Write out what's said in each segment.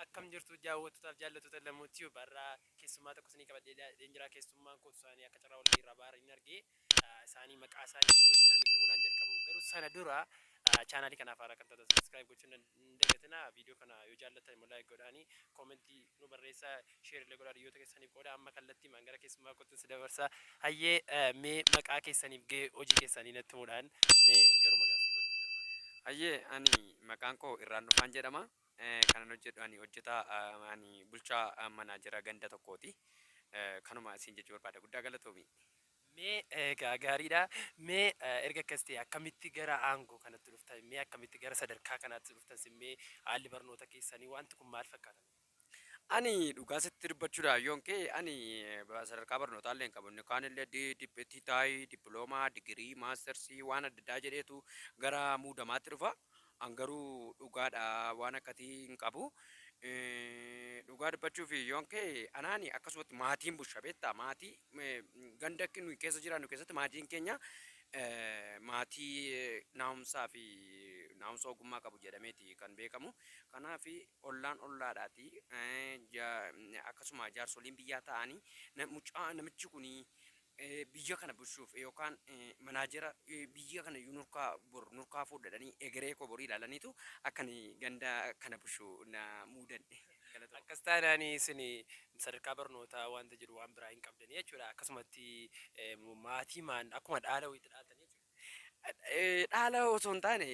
Akkam jirtu daawwattootaaf jaallattoota Lamuu Tube? Har'a keessummaa tokko isinii qabadhee jira. Keessummaan kootu isaanii akka carraa walgahii irraa baara hin argee isaanii maqaa isaanii viidiyoo isaanii itti himuudhaan jalqabu. Garuu sana dura chaanaalii kanaaf haaraa kan taatan subscribe gochuun hin dagatinaa. Viidiyoo kana yoo jaallattan immoo like godhaanii, koomentii nu barreessaa, share illee godhaa, hiriyoota keessaniif qooda. Amma kallattii gara keessummaa kootti si dabarsa. Hayyee, mee maqaa keessaniif gahee hojii keessanii natti himuudhaan mee garuma gaaffii kootti darba. Hayyee, ani maqaan koo Irraan Dhufaan jedhama. Kanan hojjedhu ani hojjetaa, ani bulchaa manaajera ganda tokkooti. Kanuma isin jechuu barbaada. Guddaa galatoomi. Mee egaa gaariidha. Mee erga akkas ta'e akkamitti gara aangoo kanatti dhuftan? Mee akkamitti gara sadarkaa kanaatti dhuftan? Mee haalli barnoota keessanii wanti kun maal fakkaata? Ani dhugaa sitti dubbachuudhaaf yoon ka'e, ani sadarkaa barnootaa illee hin qabu. Inni kaan illee dippitaayi, dippiloomaa, digirii, maastersii waan adda addaa jedheetu gara muudamaatti dhufa. An garuu dhugaadha waan akkasii hin qabu. Dhugaa dubbachuuf yoon ka'e, anaani akkasumatti maatiin busha beektaa, maatii ganda nuyi keessa jiraannu keessatti maatiin keenya maatii naamusaa fi naamusa ogummaa qabu jedhameeti kan beekamu. Kanaaf ollaan ollaadhaati, akkasuma jaarsoliin biyyaa ta'anii, mucaa namichi kuni biyya kana bulchuuf yookaan manaajera biyya kana nurkaa bor nurkaa fuudhanii egeree koo borii ilaalaniitu akkan ganda kana bulchu na muudan. Akkas taanaan isin sadarkaa barnootaa wanta jedhu waan biraa hin qabdanii jechuudha. Akkasumatti maatii maan akkuma dhaala wayiitti dhaaltanii jechuudha. Dhaala osoo hin taane,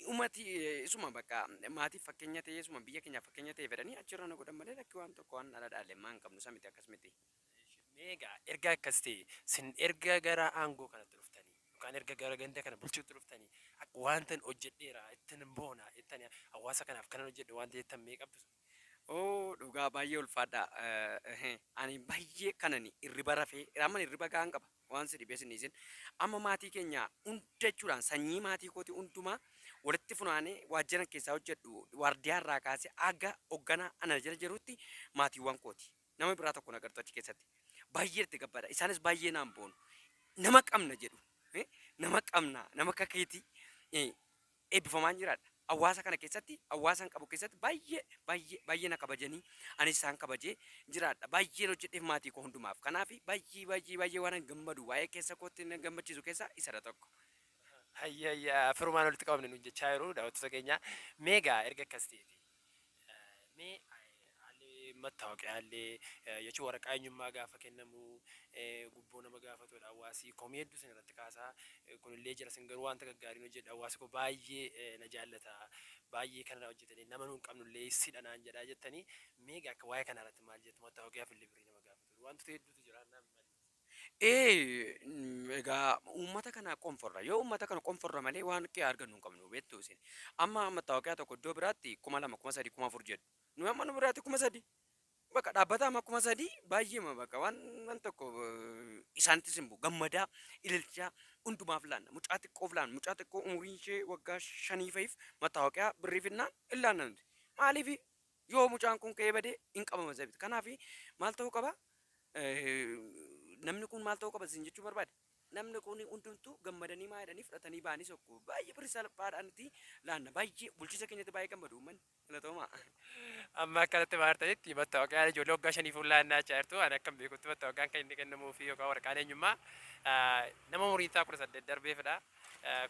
ummati isuma bakka maatiif fakkeenya ta'e, isuma biyya keenyaaf fakkeenya ta'e fedhanii achirra na godhan malee, lakki, waan tokko waan dhala dhaale maa hin qabnu, isa miti, akkas miti. Mee egaa erga akkas ta'e, sin erga gara aangoo kanatti dhuftanii yookaan erga gara ganda kana bulchuutti dhuftanii wantan hojjedheera ittiin boona ittiin hawaasa kanaaf kanan hojjedhe wanta jettan mee qabdu? Oo, dhugaa baay'ee ulfaadha. Ani baay'ee kanani irriba rafee amma irriba gahaan qaba. Waan si dhibee sin dhiisin. Amma maatii keenya hunda jechuudhaan sanyii maatii kootii hundumaa walitti funaanee waajjira keessaa hojjedhu waardiyaa irraa kaasee aga hoogganaa ana jala jirutti maatiiwwan kooti. Nama biraa tokko nagartu achi keessatti. Baay'ee itti gabbada. Isaanis baay'ee naan boonu. Nama qabna jedhu. Nama qabna, nama akka keetii eebbifamaan jiraadha. Hawaasa kana keessatti, hawaasa qabu keessatti baay'ee baay'ee baay'ee na kabajanii, anis isaan kabajee jiraadha. Baay'een hojjedheef maatii koo hundumaaf. Kanaaf baay'ee baay'ee baay'ee waan gammadu, waa'ee keessa kootti na gammachiisu keessaa isadha tokko. Hayya, hayya, firumaan walitti qabamne nuun jechaa jiru daawwattoota keenya. Mee egaa erga akkas ta'eeti, mee haalli mattaawoqiyaallee jechuun waraqaa eenyummaa gaafa kennamu gubboo nama gaafatudha, hawaasi komii hedduu isin irratti kaasaa, kunillee jira. Isin garuu wanta gaggaariin hojjedha, hawaasi koo baay'ee na jaallata, baay'ee kana hojjetanii nama nuun qabnullee sidha naan jedhaa jettanii. Mee egaa akka waa'ee kana irratti maal jettu? Mattaawoqiyaaf illee birrii nama gaafatu wantoota hedduutu jira. Ee, egaa uummata kana qonforra, yoo uummata kana qonforra malee waan kee argannu hin qabnu, beektu isin. Amma mattaawoqiyaa tokko iddoo biraatti 2000, 3000, 4000 jedhu. Nu amma nu biraatti 3000. Bakka dhaabbata amma 3000 baay'eema, bakka waan tokko isaanittis hin bu'u. Gammadaa ililchaa hundumaaf laanna. Mucaa xiqqoof laanna. Mucaa xiqqoo umuriin ishee waggaa 5 fa'iif mattaawoqiyaa birrii finnaan hin laanna nuti. Maaliif? Yoo mucaan kun ka'ee badee hin qabama sabiti. Kanaaf maal ta'uu qaba? Namni kun maal ta'uu qaba isin jechuu barbaade? Namni kun hundumtuu gammadanii maa jedhanii fudhatanii ba'anii sokku. Baay'ee birrii salphaadhaan itti laanna. Baay'ee bulchiinsa keenyatti baay'ee gammadu uummanni. Galatoomaa. Amma akkanatti maartanitti mattaawoqiyaan ijoollee waggaa 5 fuullaannaa jechaa jirtu. Ani akkam beekutti mattaawoqiyaan kan inni kennamuu fi yookaan waraqaan eenyummaa nama umuriin isaa 18 darbeefidha.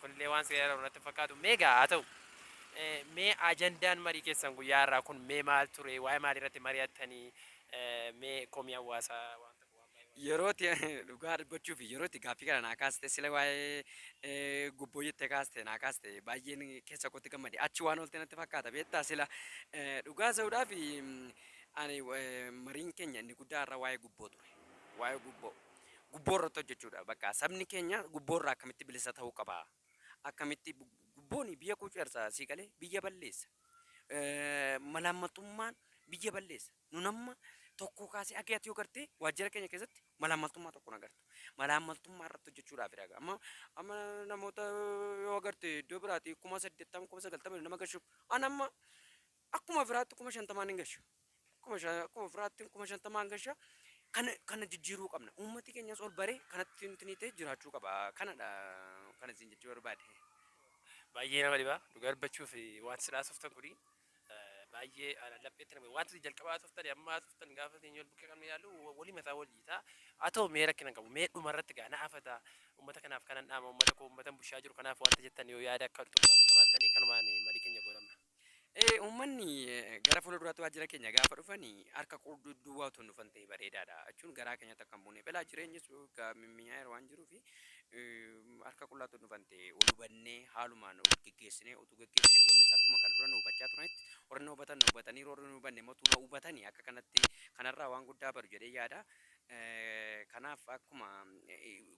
Kunillee waan seera natti fakkaatu. Mee egaa haa ta'u. Mee ajandaan marii keessan guyyaa irraa kun mee maal ture? Waa'ee maalii irratti mari'attanii? Mee komii hawaasaa waan tokko waan baay'ee. Yeroo itti dhugaa dubbachuuf, yeroo itti gaaffii kana naa kaaste, sila waa'ee gubboo jettee kaaste naa kaaste, baay'een keessa kootti gammade. Achi waan oolte natti fakkaata, beektaa, sila dhugaa ta'uudhaaf ani mariin keenya inni guddaa irra waa'ee gubboo ture. Waa'ee gubboo. Gubboo irratti hojjechuudha. Bakka sabni keenya gubboo irraa akkamitti bilisa ta'uu qaba? Akkamitti gubboon biyya kuucarsa, sii galee, biyya balleessa. Malaammaltummaan biyya balleessa. Nun amma tokko kaasee akka ati yoo gartee waajjira keenya keessatti malaammaltummaa tokko agartu. Malaammaltummaa irratti hojjechuudhaaf dha. Amma namoota yoo agarte iddoo biraatti 80,000, 90,000 nama gashuuf, an amma akkuma firaatti 50,000 hin gashu. Akkuma firaatti 50,000 gasha. Kana jijjiiruu qabna. Uummati keenyas ol baree kanatti intini ta'e jiraachuu qaba. Kanadha kana isin jechuu barbaade. Baay'ee nama dhiba. Dhugaa dubbachuuf wanti silaa softan kuni Baay'ee lapheetti nama wanti jalqabaa tuftan ammaa tuftan gaafa keenya wal bukkee qabne yaalu walii mataa walii ta'a. Haa ta'u, mee rakkina qabu, mee dhumarratti gaa na afata, uummata kanaaf kanan dhaama, uummata koo, uummata bushaa jiru kanaaf wanta jettan yoo yaada akka xumuraatti qabaattanii, kanumaan marii keenya godhamna. Uummanni gara fuula duraatti waajjira keenya gaafa dhufanii harka duwwaa otoo hin dhufan ta'e bareedaadha. Jechuun garaa keenyatti akka hin buune. Belaa jireenyis mimmi'aa waan jiruufi harka qullaa otoo hin dhufan ta'e, ol hubannee haalumaan ol geggeessinee utuu geggeessine, wannis akkuma kan dura nu hubachaa turanitti warri nu hubatan nu hubatanii, warri nu hubanne immoo nu hubatanii akka kanatti kanarraa waan guddaa baru jedhee yaada. Kanaaf akkuma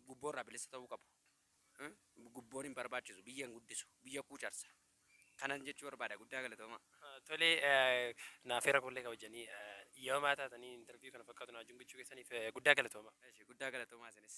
gubboorraa bilisa ta'uu qabu. Gubboon hin barbaachisu, biyya hin guddisu, biyya kuucarsa. Kanan jechuu barbaada, guddaa galatooma. Tolee, naafeera kollee kabajanii yoo taatanii interview kana fakkaatu na wajjin gochuu keessaniif guddaa galatooma. Guddaa galatoomaa isinis.